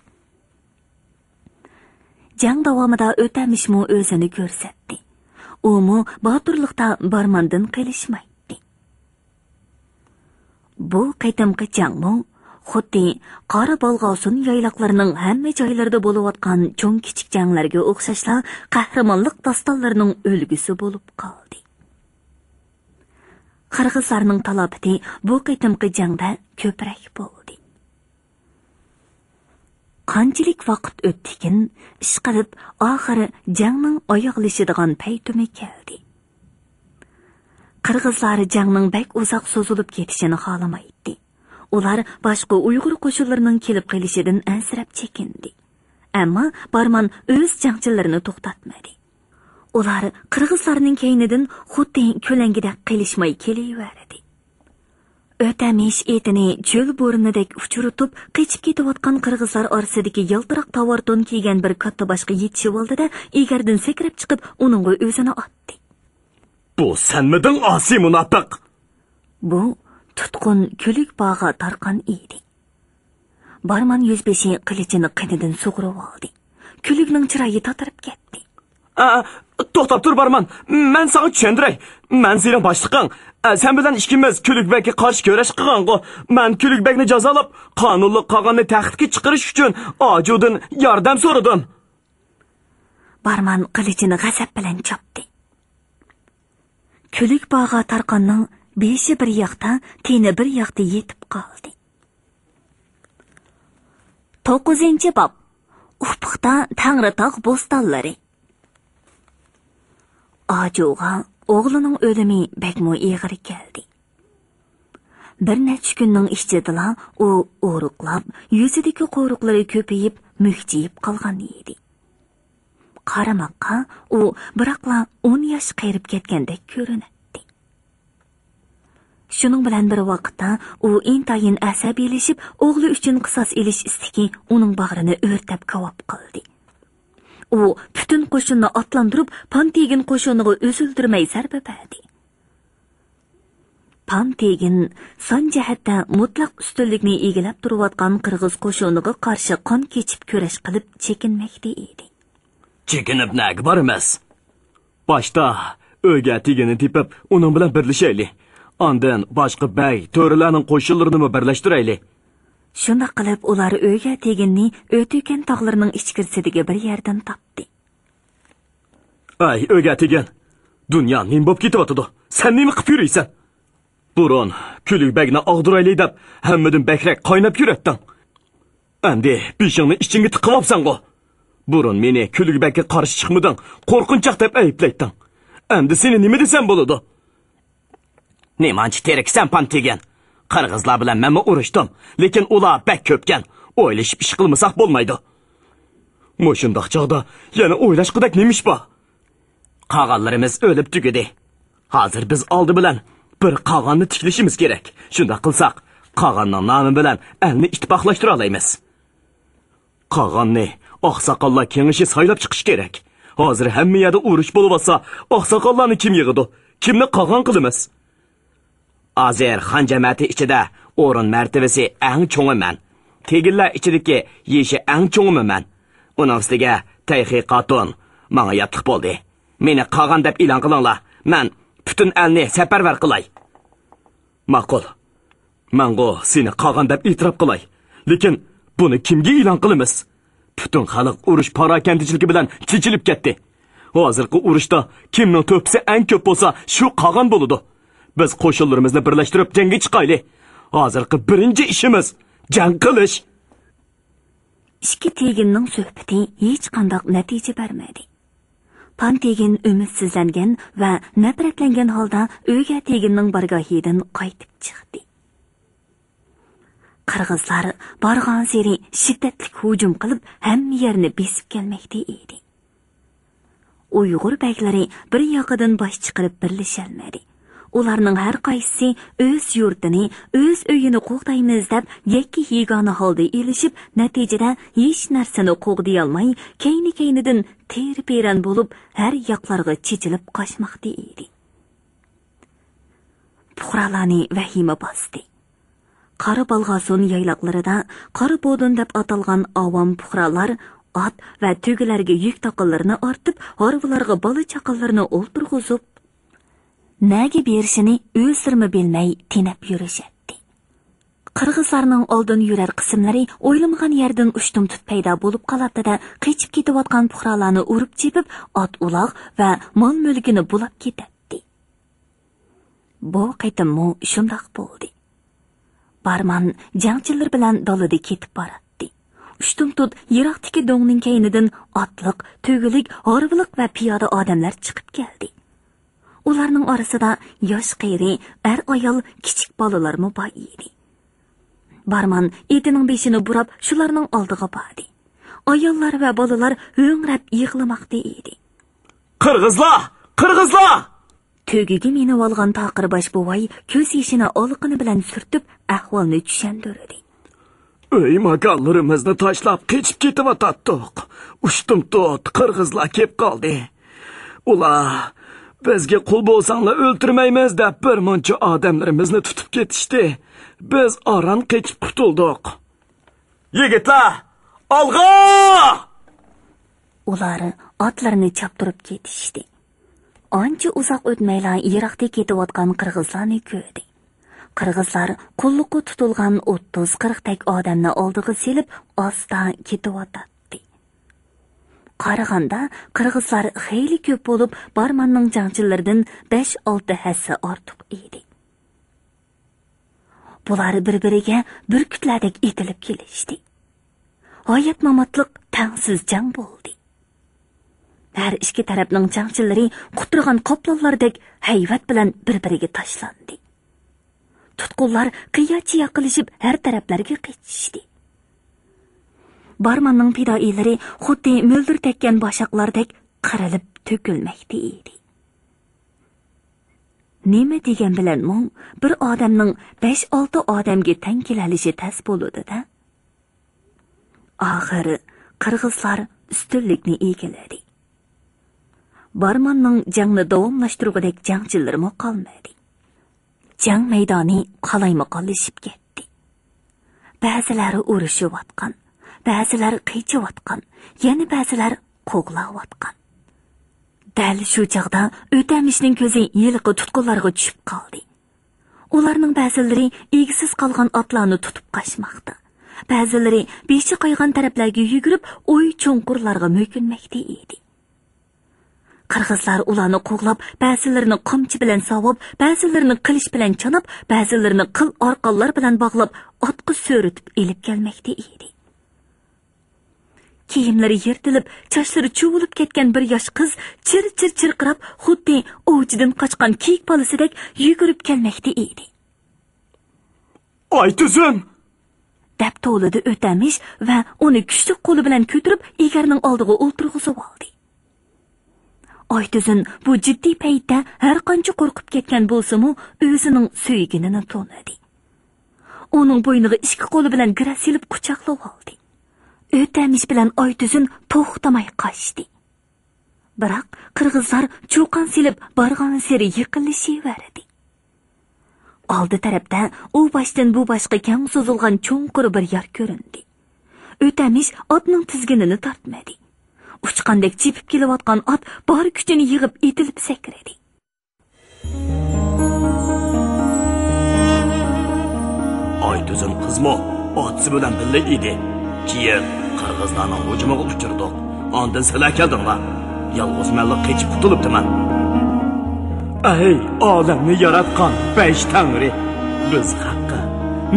جەڭ داۋامىدا ئۆتەمىشمۇ ئۆزىنى كۆرسەتتى. ئۇمۇ باتۇرلۇقتا بارماندىن قېلىشمايتتى. بۇ قېتىمقى جەڭمۇ خۇددى قارا بالغاۋسۇن يايلاقلىرىنىڭ ھەممە جايلىرىدا بولۇۋاتقان چوڭ-كىچىك جەڭلەرگە ئوخشاشلا، قەھرىمانلىق داستانلىرىنىڭ ئۈلگىسى بولۇپ قالدى. قىرغىزلارنىڭ تالاپىتى بۇ قېتىمقى جەڭدە كۆپرەك بولدى. قانچىلىك ۋاقىت ئۆتتىكىن، ئىشقىلىپ، ئاخىرى جەڭنىڭ ئاياغلىشىدىغان پەيتۇمى كەلدى. قىرغىزلار جەڭنىڭ بەك ئۇزاق سوزۇلۇپ كېتىشىنى خالىمايتتى. ئۇلار باشقا ئۇيغۇر قوشۇنلىرىنىڭ كېلىپ قېلىشىدىن ئەنسىرەپ چېكىندى. ئەمما بارمان ئۆز جەڭچىلىرىنى توختاتمىدى. ئۇلار قىرغىزلارنىڭ كەينىدىن خۇددى كۆلەڭگىدەك قېلىشماي كېلىۋەردى. ئۆتەمىش ئېتىنى چۆل بورىنىدەك ئۇچۇرتۇپ، قېچىپ كېتىۋاتقان قىرغىزلار ئارىسىدىكى يالتىراق تاۋار تون كىيگەن بىر كاتتا باشقا يېتىشىۋالدى-دە، ئېگەردىن سەكرەپ چىقىپ، ئۇنىڭغا ئۆزىنى ئاتتى. بۇ سەنمىدىڭ، ئاسىي مۇناپىق؟ بۇ تۇتقۇن كۈلۈك باغا تارقان ئىدى. بارمان يۈزبېشى قىلىچىنى قېنىدىن سۇغۇرۇۋالدى. كۈلۈكنىڭ چىرايى تاتىرىپ كەتتى. ئە، توختاپ تۇر، بارمان. مەن ساڭا چۈشەندۈرەي. مەن سېنىڭ باشلىقىڭ. ئە، سەن بىلەن ئىككىمىز كۈلۈك بەگكە قارشى كۈرەش قىلغانغۇ. مەن كۈلۈك بەگنى جازالاپ، قانۇنلۇق قاغاننى تەختكە چىقىرىش ئۈچۈن ئاجۇدىن ياردەم سورىدىم. بارمان قىلىچىنى غەزەپ بىلەن چاپتى. كۈلۈك باغا تارقاننىڭ بېشى بىر ياقتا، تېنى بىر ياقتا يېتىپ قالدى. توققۇزىنچى باب. ئۇپۇقتا تەڭرىتاغ بوستانلىرى. ئاجۇغا ئوغلىنىڭ ئۆلۈمى بەكمۇ ئېغىر كەلدى. بىر نەچچە كۈننىڭ ئىچىدىلا ئۇ ئورۇقلاپ، يۈزىدىكى قورۇقلىرى كۆپىيىپ، مۈكچىيىپ قالغان ئىدى. قارىماققا ئۇ بىراقلا ئون ياش قېرىپ كەتكەندەك كۆرۈنەتتى. شۇنىڭ بىلەن بىر ۋاقىتتا ئۇ ئىنتايىن ئەسەبىيلىشىپ، ئوغلى ئۈچۈن قىساس ئېلىش ئىستىكى ئۇنىڭ باغرىنى ئۆرتەپ كاۋاپ قىلدى. ئۇ پۈتۈن قوشۇننى ئاتلاندۇرۇپ، پانتېگىن قوشۇنىغا ئۈزۈلدۈرمەي زەربە بەردى. پانتېگىن سان جەھەتتە مۇتلەق ئۈستۈنلۈكنى ئىگىلەپ تۇرۇۋاتقان قىرغىز قوشۇنىغا قارشى قان كېچىپ كۈرەش قىلىپ چېكىنمەكتە ئىدى. چېكىنىپ نەگە بارىمىز؟ باشتا ئۆگە تېگىننى تېپىپ، ئۇنىڭ بىلەن بىرلىشەيلى. ئاندىن باشقا بەگ، تۆرىلەرنىڭ قوشۇنلىرىنىمۇ بىرلەشتۈرەيلى. شۇنداق قىلىپ، ئۇلار ئۆگە تېگىننى ئۆتۈكەن تاغلىرىنىڭ ئىچكىرىسىدىكى بىر يەردىن تاپتى. ئەي، ئۆگە تېگىن! دۇنيا نېمە بولۇپ كېتىۋاتىدۇ؟ سەن نېمە قىلىپ يۈرۈيسەن؟ بۇرۇن كۈلۈك بەگنى ئاغدۇرايلى دەپ، ھەممىدىن بەكرەك قايناپ يۈرەتتىڭ. ئەمدى بېشىڭنى ئىچىڭگە تىقىۋاپسەنغۇ. بۇرۇن مېنى كۈلۈك بەگكە قارشى چىقمىدىڭ، قورقۇنچاق دەپ ئەيىبلەيتتىڭ. ئەمدى سېنى نېمە دېسەم بولىدۇ؟ نېمانچە تىرىكسەن، پانتېگىن؟ قىرغىزلار بىلەن مەنمۇ ئۇرۇشتۇم، لېكىن ئۇلار بەك كۆپكەن، ئويلىشىپ ئىش قىلمىساق بولمايدۇ. مۇشۇنداق چاغدا يەنە ئويلاشقۇدەك نېمە ئىش بار؟ قاغانلىرىمىز ئۆلۈپ تۈگىدى. ھازىر بىز ئالدى بىلەن بىر قاغاننى تىكلىشىمىز كېرەك. شۇنداق قىلساق، قاغاننىڭ نامى بىلەن ئەلنى ئىتتىپاقلاشتۇرالايمىز. قاغاننى ئاقساقاللار كېڭىشى سايلاپ چىقىشى كېرەك. ھازىر ھەممە يەردە ئۇرۇش بولۇۋاتسا، ئاقساقاللارنى كىم يىغىدۇ؟ كىمنى قاغان قىلىمىز؟ ھازىر خان جەمەتى ئىچىدە ئورۇن مەرتىۋىسى ئەڭ چوڭى مەن. تېگىنلەر ئىچىدىكى يېشى ئەڭ چوڭىمۇ مەن. ئۇنىڭ ئۈستىگە تەيخى قاتۇن ماڭا ياتلىق بولدى. مېنى قاغان دەپ ئېلان قىلىڭلار، مەن پۈتۈن ئەلنى سەپەرۋەر قىلاي. ماقۇل. مەنغۇ سېنى قاغان دەپ ئېتىراپ قىلاي. لېكىن بۇنى كىمگە ئېلان قىلىمىز؟ پۈتۈن خەلق ئۇرۇش پاراكەندىچىلىكى بىلەن چېچىلىپ كەتتى. ھازىرقى ئۇرۇشتا كىمنىڭ تۆھپىسى ئەڭ كۆپ بولسا، شۇ قاغان بولىدۇ. بىز قوشۇنلىرىمىزنى بىرلەشتۈرۈپ جەڭگە چىقايلى. ھازىرقى بىرىنچى ئىشىمىز جەڭ قىلىش. ئىككى تېگىننىڭ سۆھبىتى ھېچقانداق نەتىجە بەرمىدى. پان تېگىن ئۈمىدسىزلەنگەن ۋە نەپرەتلەنگەن ھالدا ئۆگە تېگىننىڭ بارگاھىدىن قايتىپ چىقتى. قىرغىزلار بارغانسېرى شىددەتلىك ھۇجۇم قىلىپ، ھەممە يەرنى بېسىپ كەلمەكتە ئىدى. ئۇيغۇر بەگلىرى بىر ياقىدىن باش چىقىرىپ بىرلىشەلمىدى. ئۇلارنىڭ ھەر قايسىسى ئۆز يۇرتىنى، ئۆز ئۆيىنى قوغدايمىز دەپ، يەككە يېگانە ھالدا ئېلىشىپ، نەتىجىدە ھېچ نەرسىنى قوغدىيالماي، كەينى-كەينىدىن تېرە-پېرەن بولۇپ، ھەر ياقلارغا چېچىلىپ قاچماقتا ئىدى. پۇقرالارنى ۋەھىمە باستى. قارا بالغاسۇن يايلاقلىرىدا قارا بودۇن دەپ ئاتالغان ئاۋام پۇقرالار ئات ۋە تۆگىلەرگە يۈك تاقىلىرىنى ئارتىپ، ھارۋىلارغا بالا-چاقىلىرىنى ئولتۇرغۇزۇپ، نەگە بېرىشىنى ئۆزلىرىمۇ بىلمەي تېنەپ يۈرۈشەتتى. قىرغىزلارنىڭ ئالدىن يۈرەر قىسىملىرى ئويلىمىغان يەردىن ئۇشتۇمتۇت پەيدا بولۇپ قالاتتى-دە، قېچىپ كېتىۋاتقان پۇقرالارنى ئۇرۇپ-چېپىپ، ئات-ئۇلاغ ۋە مال-مۈلكىنى بۇلاپ كېتەتتى. بۇ قېتىممۇ شۇنداق بولدى. بارمان جەڭچىلىرى بىلەن دالىدا كېتىپ باراتتى. ئۇشتۇمتۇت يىراقتىكى دۆڭنىڭ كەينىدىن ئاتلىق، تۆگىلىك، ھارۋىلىق ۋە پىيادە ئادەملەر چىقىپ كەلدى. ئۇلارنىڭ ئارىسىدا ياش-قېرى، ئەر-ئايال، كىچىك بالىلارمۇ بار ئىدى. بارمان ئېتىنىڭ بېشىنى بۇراپ، شۇلارنىڭ ئالدىغا باردى. ئاياللار ۋە بالىلار ھۆڭرەپ يىغلىماقتا ئىدى. قىرغىزلار! قىرغىزلار! تۆگىگە مىنىۋالغان تاقىرباش بوۋاي كۆز يېشىنى ئالىقىنى بىلەن سۈرتۈپ، ئەھۋالنى چۈشەندۈردى. ئۆي ماكانلىرىمىزنى تاشلاپ قېچىپ كېتىۋاتاتتۇق. ئۇشتۇمتۇت قىرغىزلار كېلىپ قالدى. ئۇلار، «بىزگە قۇل بولساڭلار ئۆلتۈرمەيمىز» دەپ، بىر مۇنچە ئادەملىرىمىزنى تۇتۇپ كېتىشتى. بىز ئاران قېچىپ قۇتۇلدۇق. يىگىتلەر، ئالغا! ئۇلار ئاتلىرىنى چاپتۇرۇپ كېتىشتى. ئانچە ئۇزاق ئۆتمەيلا يىراقتا كېتىۋاتقان قىرغىزلارنى كۆردى. قىرغىزلار قۇللۇققا تۇتۇلغان ئوتتۇز قىرىقتەك ئادەمنى ئالدىغا سېلىپ، ئاستا كېتىۋاتاتتى. قارىغاندا، قىرغىزلار خېلى كۆپ بولۇپ، بارماننىڭ جەڭچىلىرىدىن بەش-ئالتە ھەسسە ئارتۇق ئىدى. بۇلار بىر-بىرىگە بۈركۈتلەردەك ئېتىلىپ كېلىشتى. ھايات-ماماتلىق تەڭسىز جەڭ بولدى. ھەر ئىككى تەرەپنىڭ جەڭچىلىرى قۇترىغان قاپلانلاردەك ھەيۋەت بىلەن بىر-بىرىگە تاشلاندى. تۇتقۇنلار قىيا-چىيا قىلىشىپ ھەر تەرەپلەرگە قېچىشتى. بارماننىڭ پىدائىيلىرى خۇددى مۆلدۈر تەگكەن باشاقلاردەك قىرىلىپ تۆكۈلمەكتە ئىدى. نېمە دېگەن بىلەنمۇ بىر ئادەمنىڭ بەش-ئالتە ئادەمگە تەڭ كېلەلىشى تەس بولىدۇ-دە. ئاخىرى قىرغىزلار ئۈستۈنلۈكنى ئىگىلىدى. بارماننىڭ جەڭنى داۋاملاشتۇرغۇدەك جەڭچىلىرىمۇ قالمىدى. جەڭ مەيدانى قالايمىقانلىشىپ كەتتى. بەزىلەر ئۇرۇشۇۋاتقان، بەزىلەر قېچىۋاتقان، يەنە بەزىلەر قوغلاۋاتقان. دەل شۇ چاغدا ئۆتەمىشنىڭ كۆزى ھېلىقى تۇتقۇنلارغا چۈشۈپ قالدى. ئۇلارنىڭ بەزىلىرى ئىگىسىز قالغان ئاتلارنى تۇتۇپ قاچماقتا. بەزىلىرى بېشى قايغان تەرەپلەرگە يۈگۈرۈپ، ئوي چوڭقۇرلارغا مۆكۈنمەكتە ئىدى. قىرغىزلار ئۇلارنى قوغلاپ، بەزىلىرىنى قامچا بىلەن ساۋاپ، بەزىلىرىنى قىلىچ بىلەن چاناپ، بەزىلىرىنى قىل ئارقانلار بىلەن باغلاپ، ئاتقا سۆرىتىپ ئېلىپ كەلمەكتە ئىدى. كىيىملىرى يىرتىلىپ، چاچلىرى چۇۋۇلۇپ كەتكەن بىر ياش قىز چىر-چىر چىرقىراپ، خۇددى ئوۋچىدىن قاچقان كىيىك بالىسىدەك يۈگۈرۈپ كەلمەكتە ئىدى. «ئايتۈزۈم!» دەپ توۋلىدى ئۆتەمىش ۋە ئۇنى كۈچلۈك قولى بىلەن كۆتۈرۈپ، ئېگەرنىڭ ئالدىغا ئولتۇرغۇزۇۋالدى. ئايتۈزۈن بۇ جىددىي پەيتتە ھەرقانچە قورقۇپ كەتكەن بولسىمۇ، ئۆزىنىڭ سۆيگىنىنى تونۇدى. ئۇنىڭ بوينىغا ئىككى قولى بىلەن گىرە سېلىپ قۇچاقلىۋالدى. ئۆتەمىش بىلەن ئايتۈزۈن توختىماي قاچتى. بىراق قىرغىزلار چۇقان سېلىپ بارغانسېرى يېقىنلىشىۋەردى. ئالدى تەرەپتە ئۇ باشتىن بۇ باشقا كەڭ سوزۇلغان چوڭقۇر بىر يار كۆرۈندى. ئۆتەمىش ئاتنىڭ تىزگىنىنى تارتمىدى. ئۇچقاندەك چېپىپ كېلىۋاتقان ئات بار كۈچىنى يىغىپ ئېتىلىپ سەكرىدى. ئايتۈزۈن قىزمۇ ئاتىسى بىلەن بىللە ئىدى. كېيىن قىرغىزلارنىڭ ھۇجۇمىغا ئۇچرىدۇق. ئاندىن سىلەر كەلدىڭلار. يالغۇز مەنلا قېچىپ قۇتۇلۇپتىمەن. ئەي ئالەمنى ياراتقان بەش تەڭرى! بىز خەققە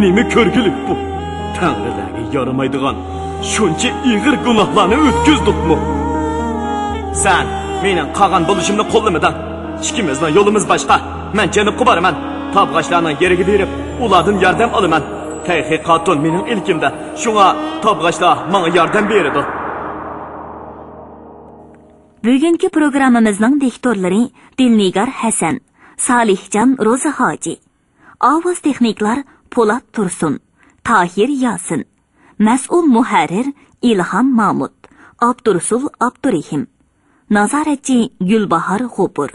نېمە كۆرگۈلۈك بۇ؟ تەڭرىلەرگە يارىمايدىغان شۇنچە ئېغىر گۇناھلارنى ئۆتكۈزدۇقمۇ؟ سەن مېنىڭ قالغان بولۇشۇمنى قوللىمىدىڭ. ئىككىمىزنىڭ يولىمىز باشقا. مەن جەنۇبقا بارىمەن. تابغاچلارنىڭ يېرىگە بېرىپ، ئۇلاردىن ياردەم ئالىمەن. تېخى قاتۇن مېنىڭ ئىلكىمدە. شۇڭا تابغاچلار ماڭا ياردەم بېرىدۇ. بۈگۈنكى پروگراممىمىزنىڭ دىكتورلىرى دىلنىگار ھەسەن، سالىھجان روزى ھاجى. ئاۋاز تېخنىكلار پولات تۇرسۇن، تاھىر ياسىن. مەسئۇل مۇھەررىر ئىلھام مامۇت، ئابدۇرۇسۇل ئابدۇرېھىم. نازارەتچى گۈلباھار غوپۇر.